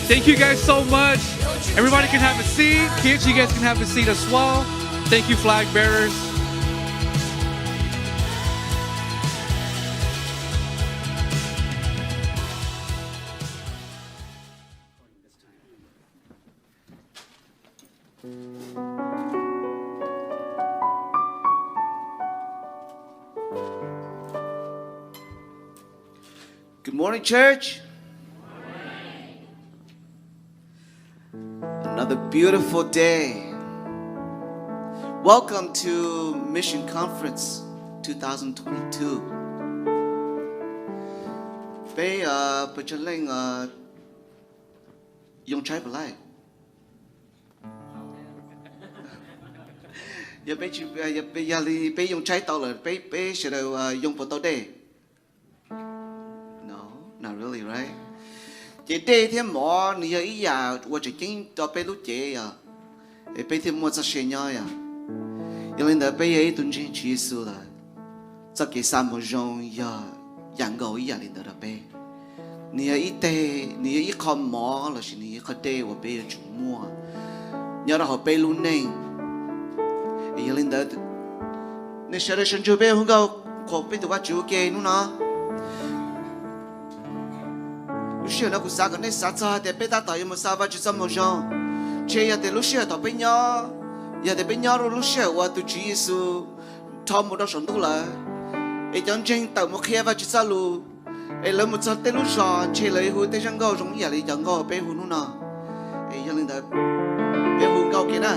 Thank you guys so much. Everybody can have a seat. Kids, you guys can have a seat as well. Thank you, flag bearers. Good morning, church. Another beautiful day. Welcome to Mission Conference two thousand twenty-two. Peb, uh, pawg tsev neeg, uh, yoo tshaib puas laij? Yog peb tsis, yog, yog li peb yoo tshaib tau lawm, peb, peb sawv daws, uh, yoo puas tau dej? No, not really, right? Ces dej thiab mov nws yog ib yam uas tseem ceeb rau peb lub cev yom, es peb thiaj muaj txoj sia nyob yom. Yog li ntawd peb yog ib tug ntseeg Tswv Yexus lawm, txoj kev xa moo zoo yog yam nkaus ib yam li ntawd rau peb. Nws yog ib teg, nws yog ib qho mov lossis nws yog ib qho dej uas peb yuav tsum muaj nyob rau hauv peb lub neej. Yog li ntawd, nej sawv daws sawv ntsug peb hu nkauj qhuas peb tus Vajtswv ua ke hnub no. Lub sij hawm no kuv xav kom nej xav txog hais tias peb tab tom yuav mus xa Vajtswv txoj moo zoo. Ntshe yog tias lub sij hawm thaum peb nyob, yog tias peb nyob rau lub sij hawm uas tus Tswv Yexus rho mus rau saum ntuj lawm, es cov ntseeg tawm mus qhia Vajtswv txoj lus, es lawv mus txog tej lub zos ntshe lawv yuav hu tej zaj nkauj zoo ib yam li cov nkauj peb hu hnub no. Es yog li ntawd, peb hu nkauj kiag na.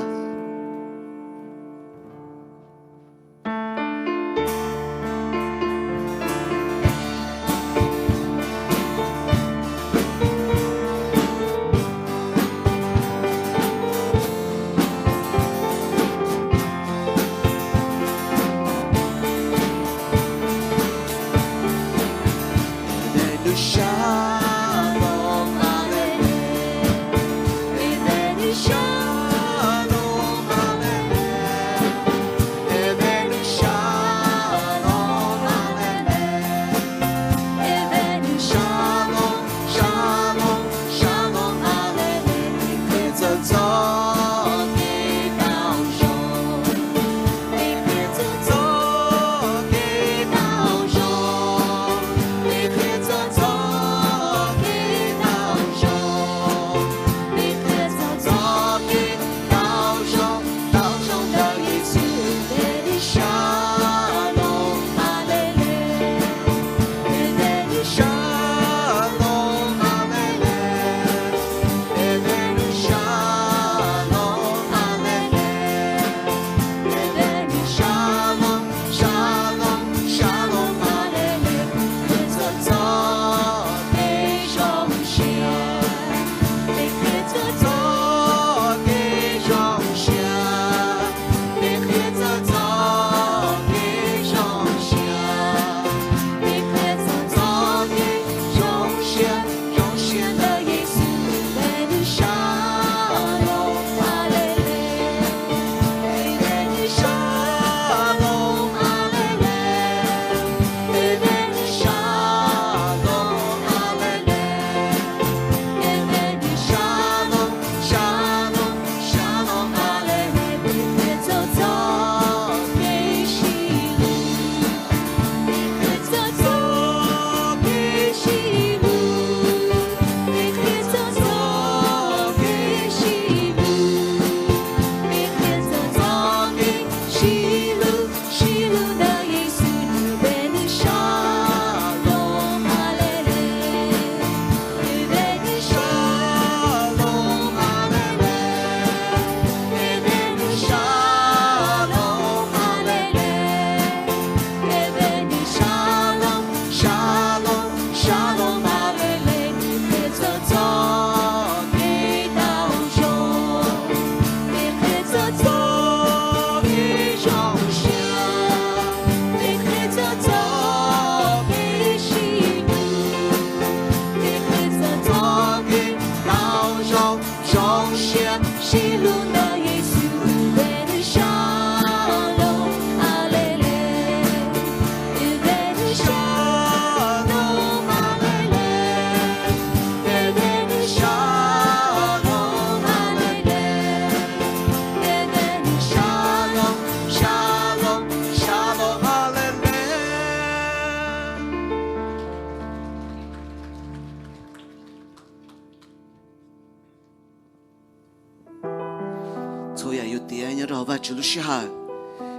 Sij hawm.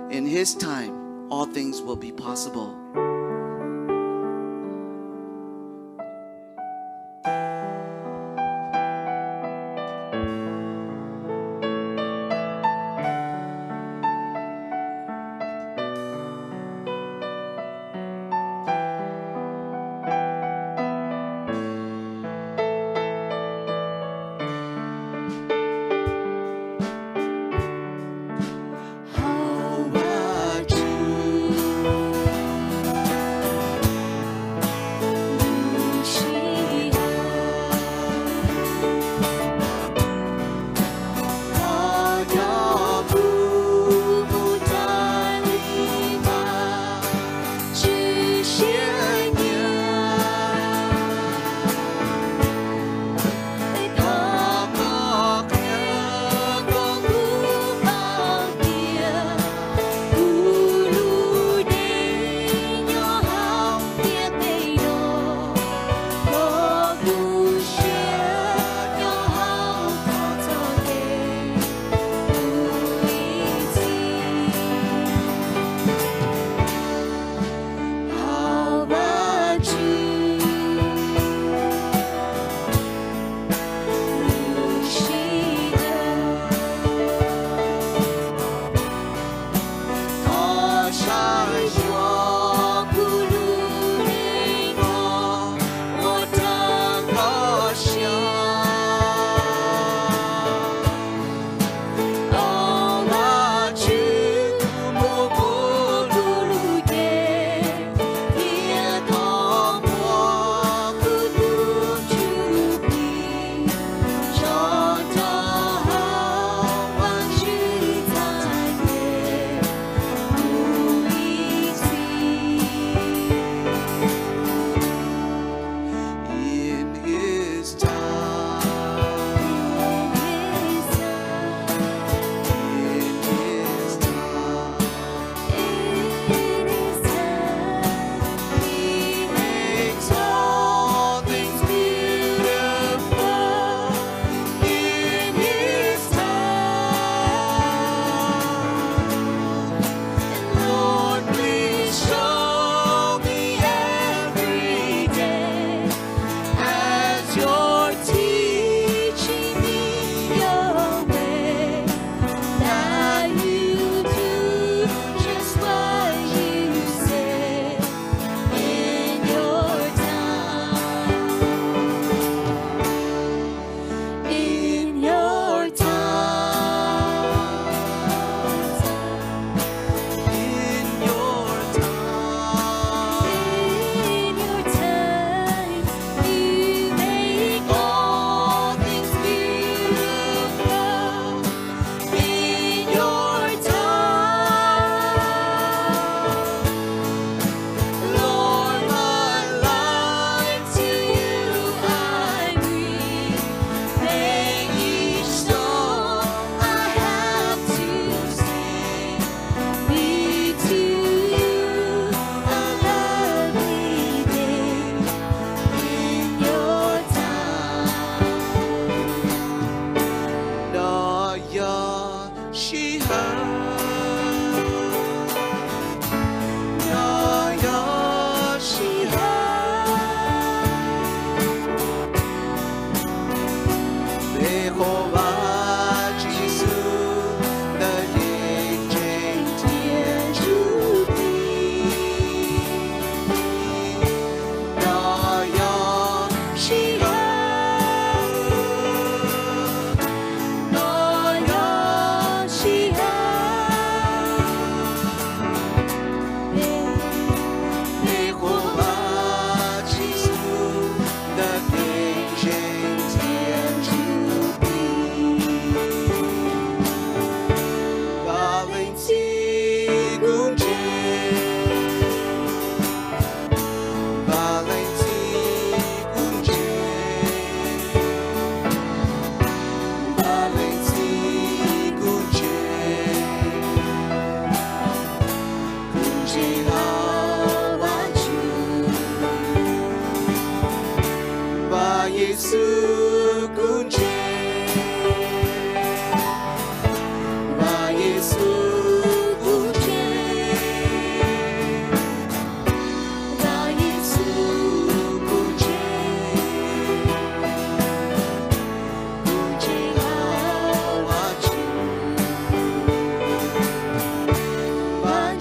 In His time, all things will be possible.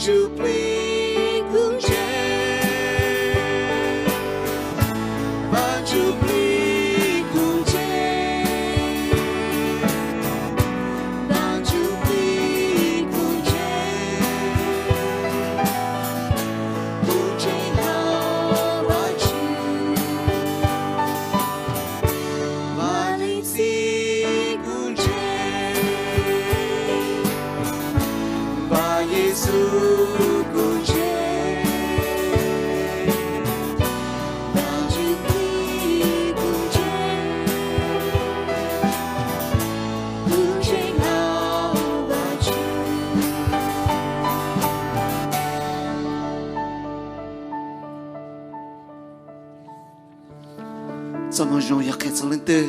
Tus Plig kuv ntse, Vaj Ntsuj Plig kuv ntse, Vaj Ntsuj Plig kuv ntse, kuv ntseeg hlo Vajtswv. Vaj Leej Txiv kuv ntse, Vaj Yexus kuv ntse, Vaj Ntsuj Plig kuv ntse, kuv ntseeg hlo Vajtswv. Txoj moo zoo yog qhia txog leej twg?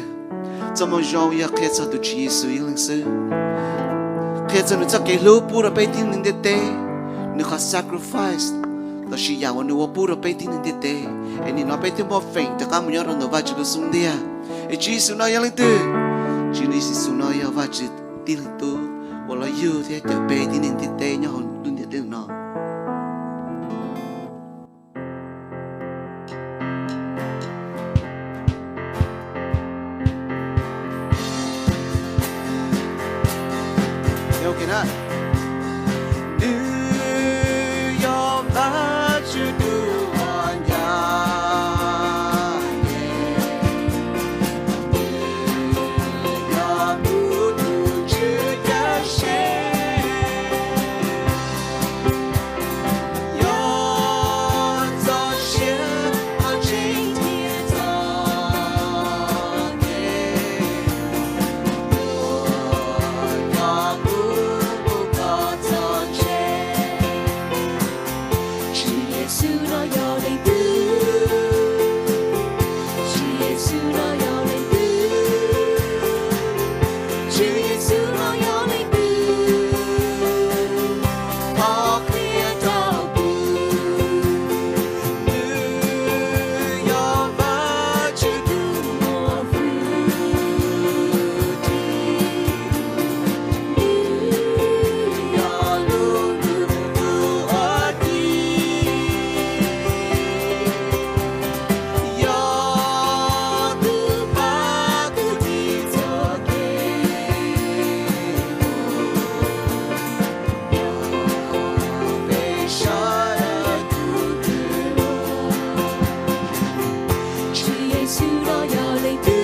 Txoj moo zoo yog qhia txog tus Tswv Yexus ib leeg xwb. Qhia txog nws txoj kev hlub pub rau peb tib neeg ntiaj teb, nws qhov sacrifice los sis yam uas nws ua pub rau peb tib neeg ntiaj teb, es nim no peb thiaj muaj feem rov qab mus nyob rau ntawm Vajtswv lub xub ntiag. Es Tswv Yexus no yog leej twg? Tswv Yexus no yog Vajtswv tib leeg tub uas los yug thiab cawm peb tib neeg ntiaj teb nyob hauv lub ntiaj teb no. Nws yog Vajtswv tus uas ncaj ncees, nws yog kuv tus Tswv cawm sev. Yog txoj sia qhov tseeb thiab txoj kev, yog kuv mus kom txog ntse. Tswv Yexus no yog leej twg? Tswv Yexus no yog leej twg? Tswv Yexus no yog leej twg? Thov qhia rau kuv. Nws yog Vajtswv tus uas fwj dim, nws yog lub ntuj tus uas dim, yog tus pab tus dim txoj kev mus, yog peb sawv daws tus Tswv. Tswv Yexus no yog leej twg?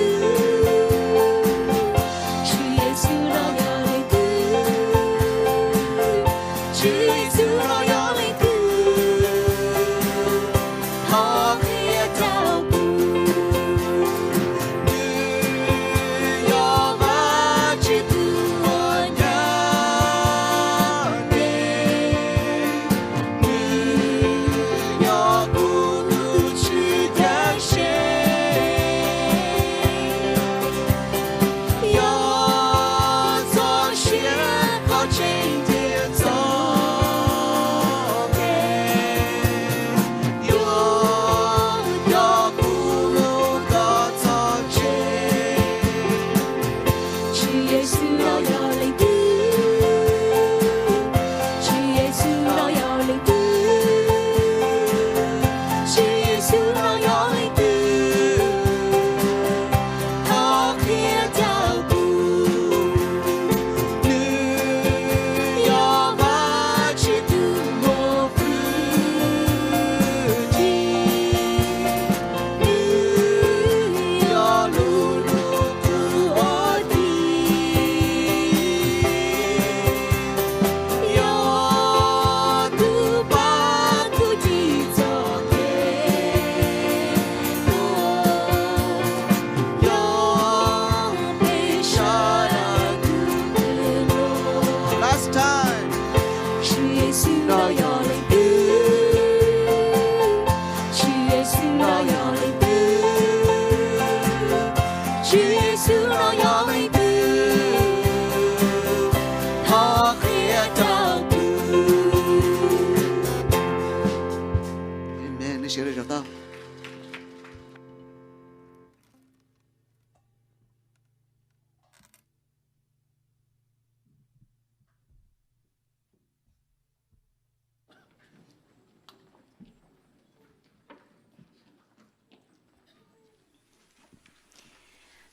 Tswv Yexus no yog leej twg? Tswv Yexus no yog leej twg? Thov qhia rau kuv. Nws yog Vajtswv tus uas ncaj ncees, nws yog kuv tus Tswv cawm sev. Yog txoj sia qhov tseeb thiab txoj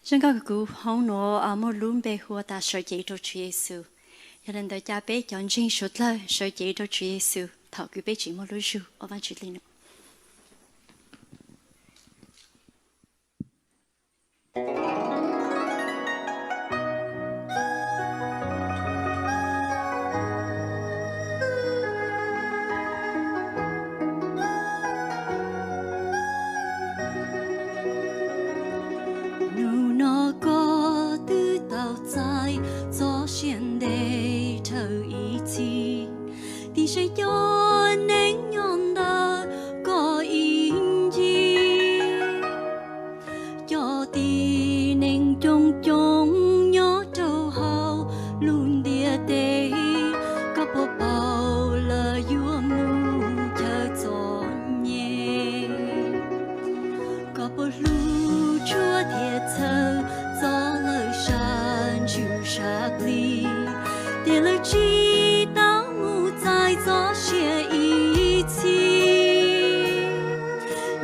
Zoo nkauj kawg, kuv hoob nuav muaj lub npe hu ua tas Sawv Cev Rau Tswv Yexus. Yog le ntawd ca peb cov ntseeg suav dlawg sawv cev rau Tswv Yexus thaum kws peb tseem muaj lub zug ua Vaajtswv dlej num. Nub nua koj twb tau txais txoj sia ntev dhawv ib txhis, tig saib cov neeg nyob ntawm koj ib ncig. Cov tib neeg coob coob nyob rau hauv lub ntiaj teb, koj puas paub lawv yuav mus chaw txom nyem? Koj puas hlub tshua thiab txhawj txog lawv sab ntsuj sab plig, tias lawv tsis tau mus txais txoj sia ib txhis?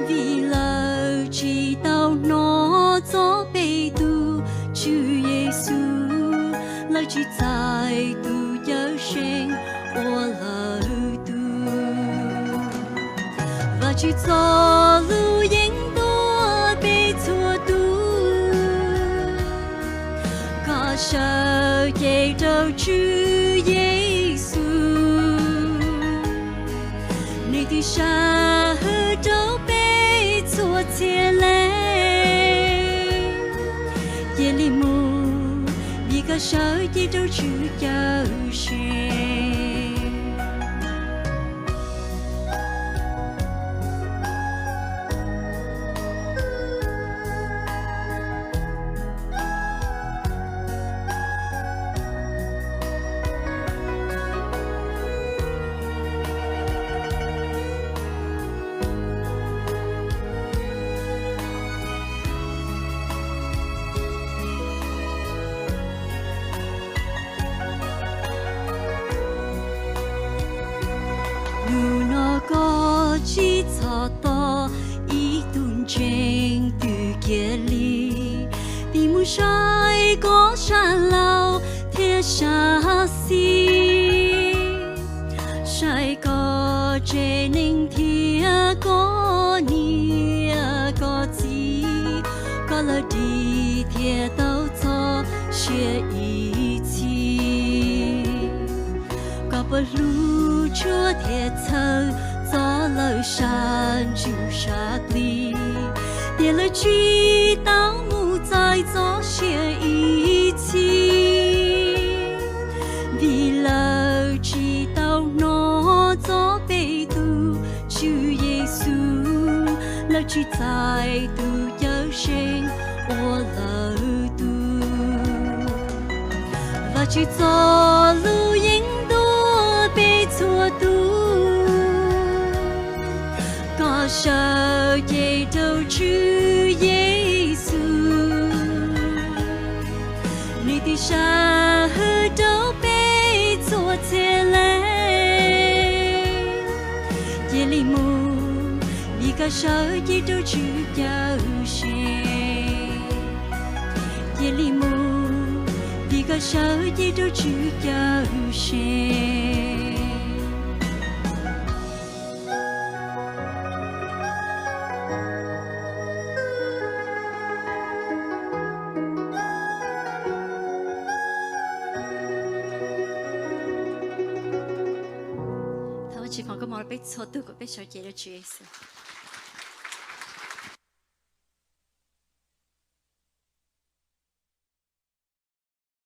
Vim lawv tsis tau hnov txog peb tus Tswv Yexus, lawv tsis txais tus Cawm Seej ua lawv tug. Vajtswv txoj lus yeej ntuas peb txhua tus, kom sawv cev rau Tswv Yexus, nws twb sawv hwm rau peb txhua txhia leej. Cia li mus, vim koj sawv cev rau Tswv Cawm Seej. Nub nua koj tsis txhob tos ib tug ntseeg twg kiag li, pib mus saib koj sab laug thiab sab xis, saib koj tsev neeg thiab koj niam koj txiv, kom lawv dim thiab tau txoj sia ib txhis. Koj puas hlub tshua thiab txhawj txog lawv sab ntsuj sab plig, tias lawv tsis tau mus txais txoj sia ib txhis? Vim lawv tsis tau hnov txog peb tus Tswv Yexus, lawv tsis txais tus Cawm Seej ua lawv tug. Vajtswv txoj lus yeej ntuas peb txhua tus, kom sawv cev rau Tswv Yexus, nws twb sawv hwm rau peb txhua txhia leej. Cia li mus, vim koj sawv cev rau Tswv Cawm Seej. Cia li mus, vim koj sawv cev rau Tswv Cawm Seej. Thov Vajtswv foom koob hmoov rau peb txhua tus kom peb sawv cev rau Tswv Yexus.